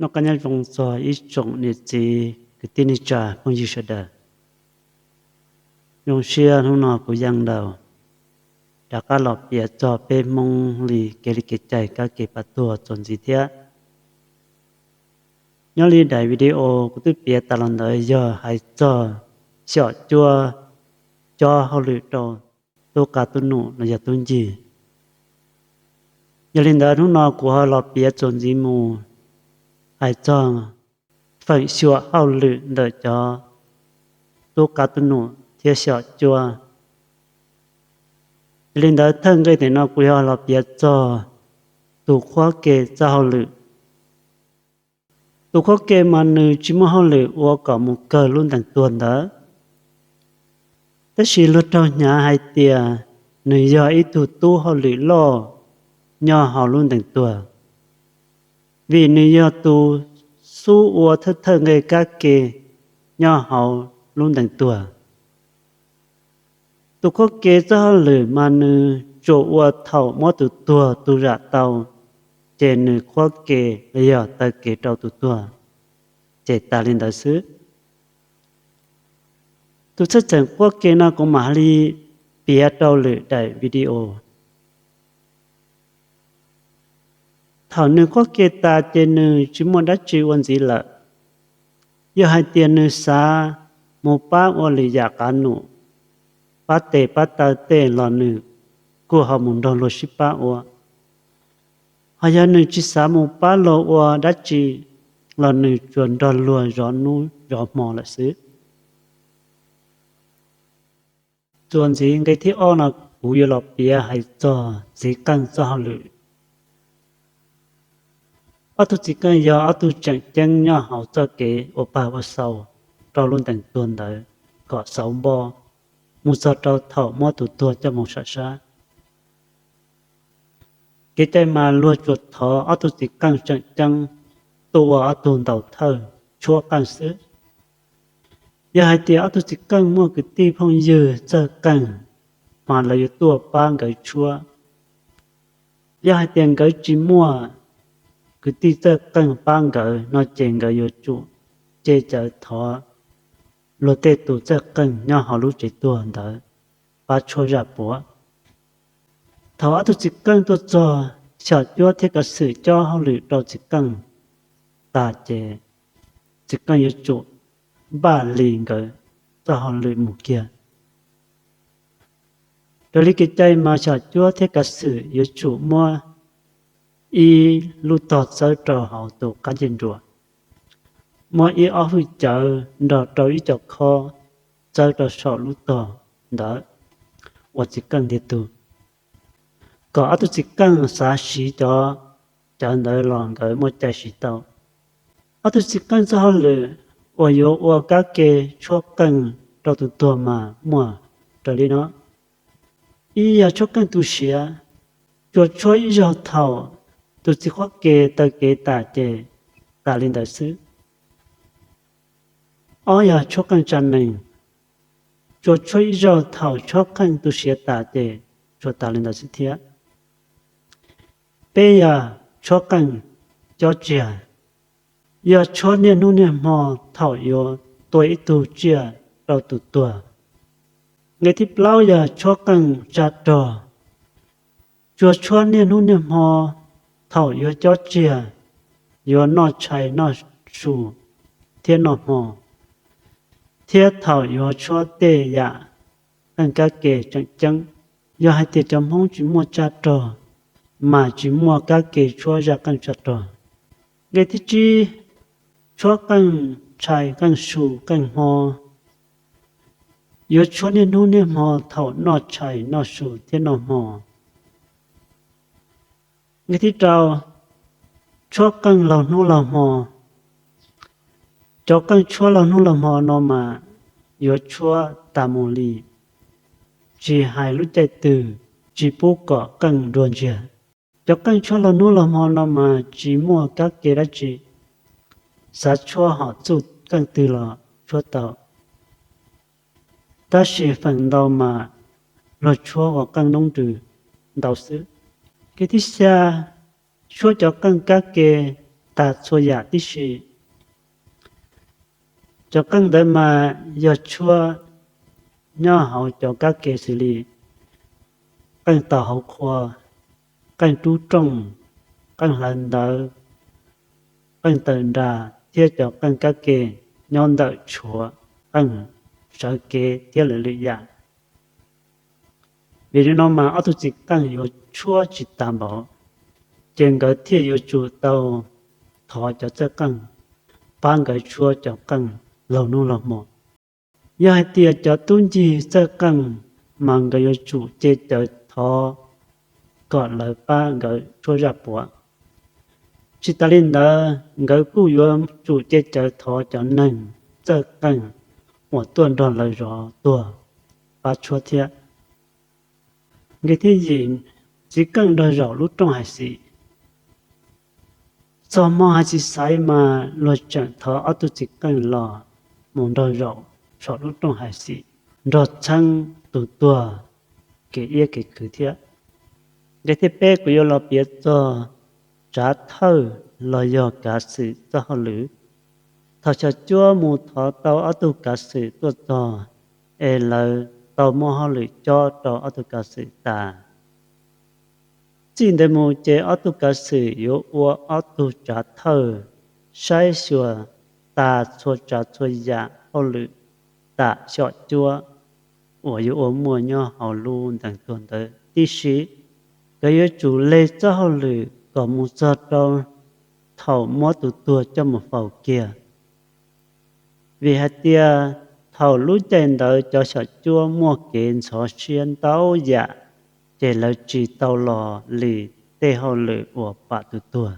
Nyob zoo txog ib tsoom niam txiv kwv tij neej tsa phooj ywg sawv daws. Zoo siab hnub no kuv Yeej Laus rov qab los piav txog peb Hmoob li kev li kev cai kab ke pab tuag txuas ntxiv thiab. Nyob li daim video kuv twb piav tas los ntawd yog hais txog xyom cuab cob hauj lwm rau tub qab tub num los yog tub ncig. Yog li ntawd hnub no kuv ho los piav txuas ntxiv mus hais txog feem xyuam hauj lwm ntawm cov tub qab tub num thiab xyom cuab. Yog li ntawd thawj nqe ntawm no kuv yog los piav txog tus qhuab ke txoj hauj lwm. Tus qhuab ke mas nws tsis muaj hauj lwm ua kom mus kawg lub ntees tuag ntawd, tab sis luag raug hnyav hais tias nws yog ib tug tub hauj lwm loj nyob hauv lub ntees tuag, vim nws yog tus xub ua thawj thawj nqe kab ke nyob hauv lub ntees tuag. Tus qhuab ke txoj hauj lwm mas nws tsuas ua thaum muab tus tuag tu zam tau, ces nws qhuab ke los yog taw kev rau tus tuag, ces tas li ntawd xwb. Tus txheej txheem qhuab ke no kuv mam li piav rau lwm daim video. Thaum nws qhuab ke tas ces nws tsis muaj dab tsi ua ntxiv lawm. Yog hais tias nws xav mus pab ua lwm yam qav num, pab tes pab taw tej los nws kuj ho mus nrog luag sib pab ua. Ho yog nws tsis xav mus pab luag ua dab tsi los nws tsuas nrog luag zov hnub zov hmo lawm xwb. Txuas ntxiv nqe thib ob no kuv yuav los piav hais txog txiv qeej txoj hauj lwm. Ob tug txiv qeej yog ob tug tseem ceeb nyob hauv txoj kev ua pag ua xaus rau lub ntees tuag ntawd kom xauv npo mus txog rau thaum muab tus tuag coj mus sam sab. Kev cai mas luag tsuas thov ob tug txiv qeej tseem ceeb tuaj ua ob tug ntaus thawj tshuab qeej xwb. Yog hais tias ob tug txiv qeej muaj kwv tij phooj ywg txawj qeej, mas lawv yuav tuaj pab nkawd tshuab. Yog hais tias nkawd tsis muaj kwv tij txawj qeej pab nkawd no ces nkawd yuav tsum ces cawv thov luag tej tus txawj qeej nyob hauv lub tsev tuag ntawd pab tshuab zaj puav. Thaum ob tug txiv qeej tuaj txog, xyom cuab thiab kav xwm cob hauj lwm rau txiv qeej tas ces txiv qeej yuav tsum npaj li nkawd txoj hauj lwm mus kiag. Raws li kev cai mas xyom cuab thiab kav xwm yuav tsum muab ib lub tog txawb rau hauv tus qab ncej nruas, muab ib ob hwj cawv nrog rau ib co khob txawb rau saum lub tog ntawd uas txiv qeej ntiag tug, kom ob tug txiv qeej xav siv cov cawv ntawd los nkawd muaj cai siv tau. Ob tug txiv qeej txoj hauj lwm uas yuav ua kab ke tshuab qeej rau tus tuag mas muaj raws li no: ib yog tshuab qeej tu siav, tsuas tshuab ib zaug thaum tus txiv qhuab ke taw kev tas ces tas li ntawd xwb. Ob yog tshuab qeej tsa nees, tsuas tshuab ib zaug thaum tshuab qeej tu siav tas ces tsuas tas li ntawd xwb thiab. Peb yog tshuab qeej cob tsiaj, yog tshuab niaj hnub niaj hmo thaum yuav tua ib tug tsiaj rau tus tuag. Nqe thib plaub yog tshuab qeej tsa rog, tsuas tshuab niaj hnub niaj hmo thaum yuav cob tsiaj, yuav noj tshais noj su thiab noj hmo, thiab thaum yuav tshuab tej yam qeej kab ke tseem ceeb. Yog hais tias cov Hmoob tsis muaj tsa rog, mas tsis muaj kab ke tshuab zaj qeej tsa rog. Nqe thib tsib, tshuab qeej tshais qeej su qeej hmo, yuav tshuab niaj hnub niaj hmo thaum noj tshais noj su thiab noj hmo. Nqe thib rau, tshuab qeej laug hnub laug hmo. Cov qeej tshuab laug hnub laug hmo no mas yuav tshuab tas mus li, tsis hais lub caij twg, tsis pub kom qeej nrua ntsiag. Cov qeej tshuab laug hnub laug hmo no mas tsis muaj kab ke dab tsi, xav tshuab hom txuj qeej twg los tshuab tau. Tab sis feem ntau mas luag tshuab ua qeej noob nrws ntau xwb. Nqe thib xya, tshuab cov qeej kab ke tas txhua yam tib si. Cov qeej ntawd mas yog tshuab nyob hauv cov kab ke xws li qeej taus hauv qhua, qeej rub rooj, qeej hlawv ntawv, qeej tawm nras thiab cov qeej kab ke nyob ntawm tshuav qeej, sawv kev thiab lwm lwm yam. Vim li no mas ob tug txiv qeej yuav tshuab tsis tas npaum, ces nkawd thiaj yuav tsum tau thov cov txawj qeej pab nkawd tshuab cov qeej laug hnub laug hmo. Yog hais tias cov tub ncig txawj qeej mas nkawd yuav tsum ce cawv thov kom lawv pab nkawd tshuab zaj puav. Tsis tas li ntawd, nkawd kuj yuav tsum ce cawv thov cov neeg txawj qeej uas tuaj nrog lawv zov tuag pab tshuab thiab. Nqe thib yim, txiv qeej nrog zaum lub rooj hais xim. Txog hmo hais xim xaiv mas luag tseem thov ob tug txiv qeej los mus nrog zaum saum lub rooj hais xim, nrog txheeb tus tuag kev iab kev khwv thiab. Nqe thib peb kuv yuav los piav txog tsav thawj los yog kav xwm txoj hauj lwm. Thaum xyom cuab mus thov tau ob tug kav xwm tuaj txog es lawv tau muab hauj lwm cob rau ob tug kav xwm tas, txij ntawd mus ces ob tug kav xwm yuav ua ob tug tsav thawj saib xyuas tas txhua tsav txhua yam hauj lwm tam xyom cuab uas yuav ua muaj nyob hauv lub ntees tuag ntawd tib si. Nkawd yuav tsum leg txoj hauj lwm kom mus txog rau thaum muab tus tuag coj mus faus kiag. Vim hais tias thaum lub caij ntawd cov xyom cuab muaj kev ntxhov siab ntau yam, ces lawv tsis tau los li tej hauj lwm uas pam tus tuag,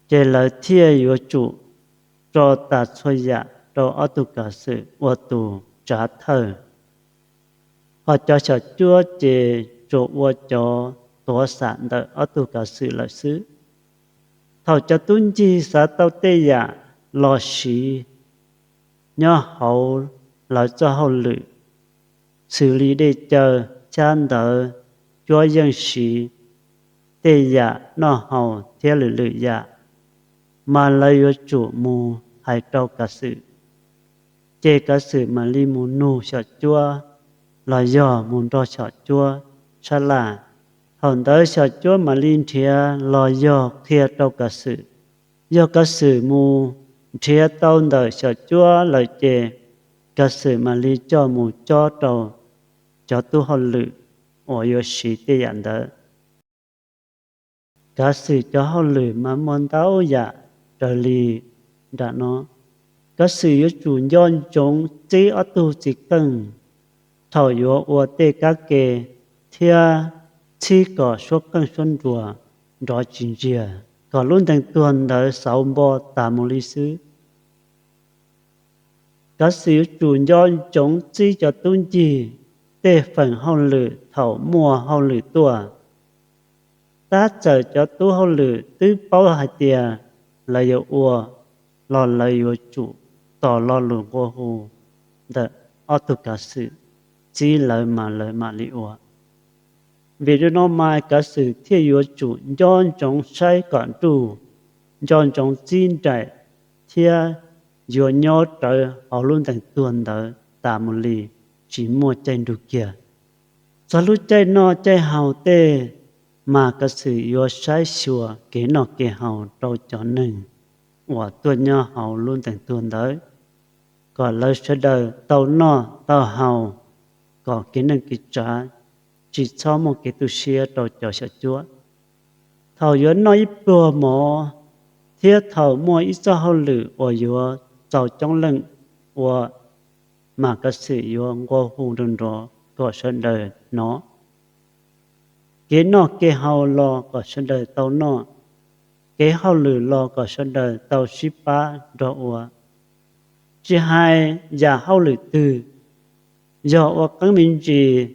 ces lawv thiaj yuav tsum tso tas txhua yam rau ob tug kav xwm ua tus tsav thawj. Hos cov xyom cuab ces tsuas ua cov tuav xam ntawm ob tug kav xwm lawm xwb. Thaum cov tub ncig xav tau tej yam los siv nyob hauv lawv txoj hauj lwm, xws li dej cawv, xyab ntawv, cuab yeej siv, tej yam noj haus thiab lwm lwm yam, mas lawv yuav tsum mus hais rau kav xwm, ces kav xwm mam li mus nug xyom cuab los yog mus nrog xyom cuab sab laj. Thaum ntawd xyom cuab mam li nrhiav los yog qhia rau kav xwm. Yog kav xwm mus nrhiav tau ntawm xyom cuab lawm ces kav xwm mam li coj mus cob rau cov tub hauj lwm uas yuav siv tej yam ntawd. Kav xwm cov hauj lwm mas muaj ntau yam raws li nram no. Kav xwm yuav tsum nco ntsoov txib ob tug txiv qeej thaum yuav ua tej kab ke thiab txhib kom suab qeej suab nruas nrov tsis ntsiag, kom lub ntees tuag ntawd xauv npo tas mus li xwb. Kav xwm yuav tsum nco ntsoov txib cov tub ncig tej feem hauj lwm thaum muaj hauj lwm tuaj. Tab txawm cov tub hauj lwm twb paub hais tias lawv yuav ua los lawv yuav tsum tos lo lus nqua hu ntawm ob tug kav xwm txib lawv mas lawv mam li ua. Vim li no mas kav xwm thiaj yuav tsum nco ntsoov saib kom nruj, nco ntsoov txib nraim thiab yuav nyob rawv hauv lub ntees tuag ntawd tas mus li, tsis muaj caij nrug kiag. Txog lub caij noj caij haus tej mas kav xwm yuav saib xyuas kev noj kev haus rau cov neeg uas tuaj nyob hauv lub ntees tuag ntawd, kom lawv sawv daws tau noj tau haus, kom kev neej kev tsav tsis txhob muaj kev tu siab rau cov xyom cuab. Thaum yuav noj ib pluag mov thiab thaum muaj ib txoj hauj lwm uas yuav txaus coob leej ua, mas kav xwm yuav nqua hu nrov nrov kom sawv daws hnov. Kev noj kev haus los kom sawv daws tau noj, kev hauj lwm los kom sawv daws tau sib pab nrog ua. Tsis hais yam hauj lwm twg, yog ua qeeb me ntsis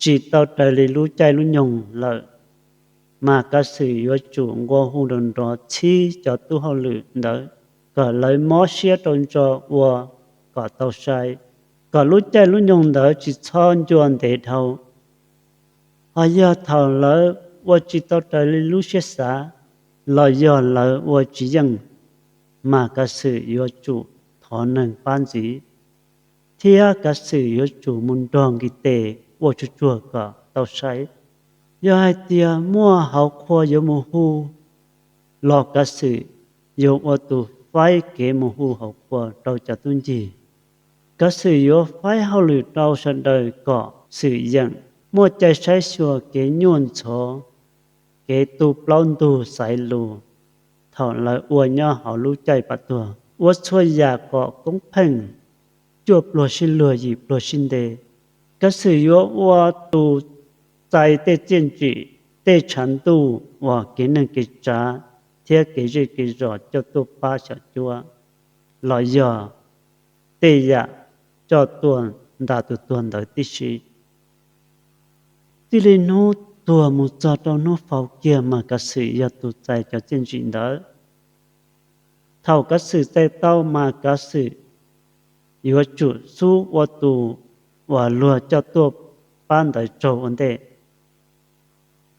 tsis tau raws li lub caij lub nyoog lawm, mas kav xwm yuav tsum nqua hu nrov nrov txhib cov tub hauj lwm ntawd kom lawv mob siab rau ntso ua kom tau sai, kom lub caij lub nyoog ntawd tsis txhob ncua ntev dhau. Ho yog thaum lawv ua tsis tau raws li lub siab xav los yog lawv ua tsis yeej, mas kav xwm yuav tsum thov neeg pab ntxiv, thiab kav xwm yuav tsum mus nrog nqis tes ua tsuag tsuag kom tau saib. Yog hais tias muaj hauv qhua yuav mus hu los kav xwm yuav ua tus faib kev mus hu hauv qhua rau cov tub ncig. Kav xwm yuav faib hauj lwm rau sawv daws kom xwm yeem, muaj cai saib xyuas kev nyuaj ntxhov, kev tu plaub ntug xaiv lus thaum lawv ua nyob hauv lub caij pam tuag, ua txhua yam kom koob pheej, cuaj pluag sib luag yim pluag sib nte. Kav xwm yuav ua tus txais tej txiaj ntsim, tej tshav ntuj uas kev neeg kev tsav thiab kev zej kev zos coj tuaj pab xyom cuab, los yog tej yam coj tuaj nta tus tuag ntawd tib si. Txij li hnub tuag mus txog rau hnub faus kiag mas kav xwm yog tus txais cov txiaj ntsim ntawd. Thaum kav xwm txais tau mas kav xwm yuav tsum xub ua tus uas luag coj tuaj pab ntawd tsaug ua ntej.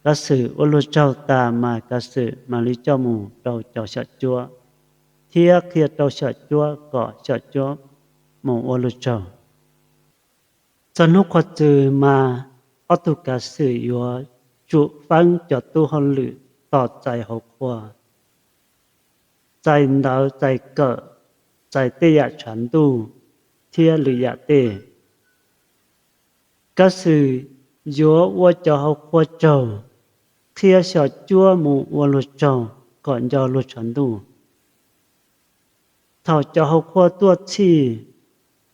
Kav xwm ua luag tsaug tas mas kav xwm mam li coj mus rau cov xyom cuab, thiab qhia rau xyom cuab kom xyom cuab mus ua luag tsaug. Txog hnub qhuav txwm mas ob tug kav xwm yuav tsum feeb cov tub hauj lwm tos txais hauv qhua, txais ntawv txais kawm, txais tej yam tshav ntuj thiab lwm yam tej. Kav xwm yuav ua cov hauv qhua tsaug, qhia xyom cuab mus ua luag tsaug kom nco luag tshav ntuj. Thaum cov hauv qhua tuaj txhij,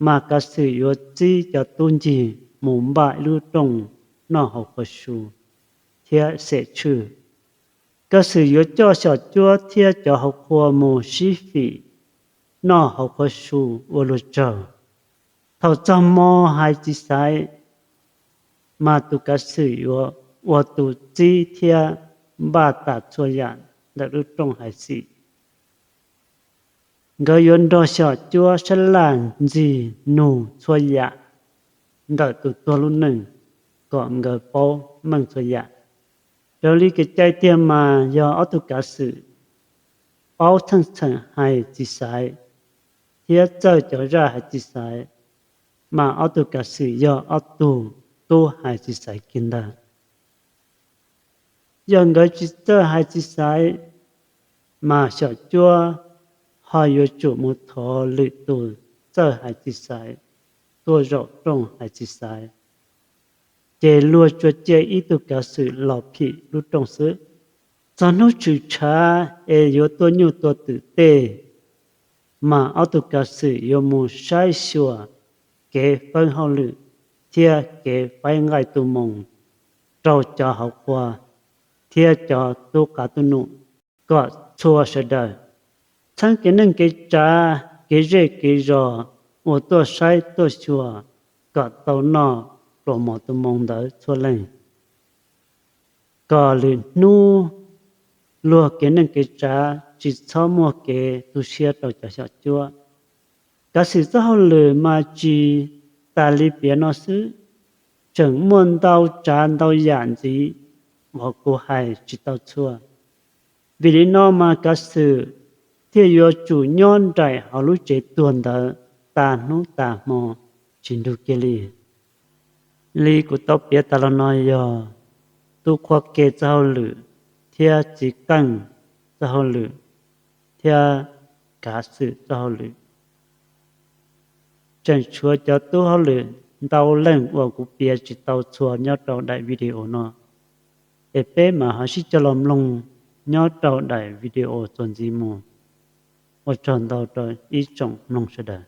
mas kav xwm yuav txib cov tub ncig mus npaj ib lub rooj noj hauv qhua su thiab xem tshwj. Kav xwm yuav coj xyom cuab thiab cov hauv qhua mus sib fim noj hauv qhua su ua luag tsaug. Thaum txog hmo hais txiv xaiv, mas tus kav xwm yuav ua tus txib thiab npaj tas txhua yam ntawm lub rooj hais xim. Nkawd yuav nrog xyom cuab sab laj ntxig nug txhua yam ntawm tus tuag lub neej kom nkawd paub meej txhua yam. Raws li kev cai tiag mas yog ob tug kav xwm paub txheej txheem hais txiv xaiv thiab txawj cov zaj hais txiv xaiv, mas ob tug kav xwm yog ob tug tub hais txiv xaiv kiag ntag. Yog nkawd tsis txawj hais txiv xaiv, mas xyom cuab ho yuav tsum mus thov lwm tus txawj hais txiv xaiv tuaj zaum rooj hais txiv xaiv, ces luag tsuas cia ib tug kav xwm los phim lub rooj xwb. Txog hnub tshwm tshav es yuav tuaj nyuj tua twm tej, mas ob tug kav xwm yuav mus saib xyuas kev fawb hauj lwm thiab kev faib nqaij tu moo rau cov hauv qhua thiab cov tub qav tub num kom txhua sawv daws, txheeb kev neej kev tsav, kev zej kev zos uas tuaj saib tuaj xyuas kom tau noj pluas mov tu moo ntawd txhua leej, kom lwm hnub luag kev neej kev tsav tsis txhob muaj kev tu siab rau cov xyom cuab. Kav xwm txoj hauj lwm mas tsis tas li piav no xwb, tseem muaj ntau tsav ntau yam ntxiv uas kuv hais tsis tau txhua. Vim li no mas kav xwm thiaj yuav tsum nyob nraim hauv lub tsev tuag ntawd tas hnub tas hmo tsis nrug kiag li. Li kuv tau piav tas los no yog tub qhua ke txoj hauj lwm thiab txiv qeej txoj hauj lwm thiab kav xwm txoj hauj lwm. Tseem tshuav cov tub hauj lwm ntau leej uas kuv piav tsis tau txhua nyob rau daim video no, es peb mam ho sib cog los mloog nyob rau daim video txuas ntxiv mus. Ua tsaug ntau rau ib tsoom mloog sawv daws.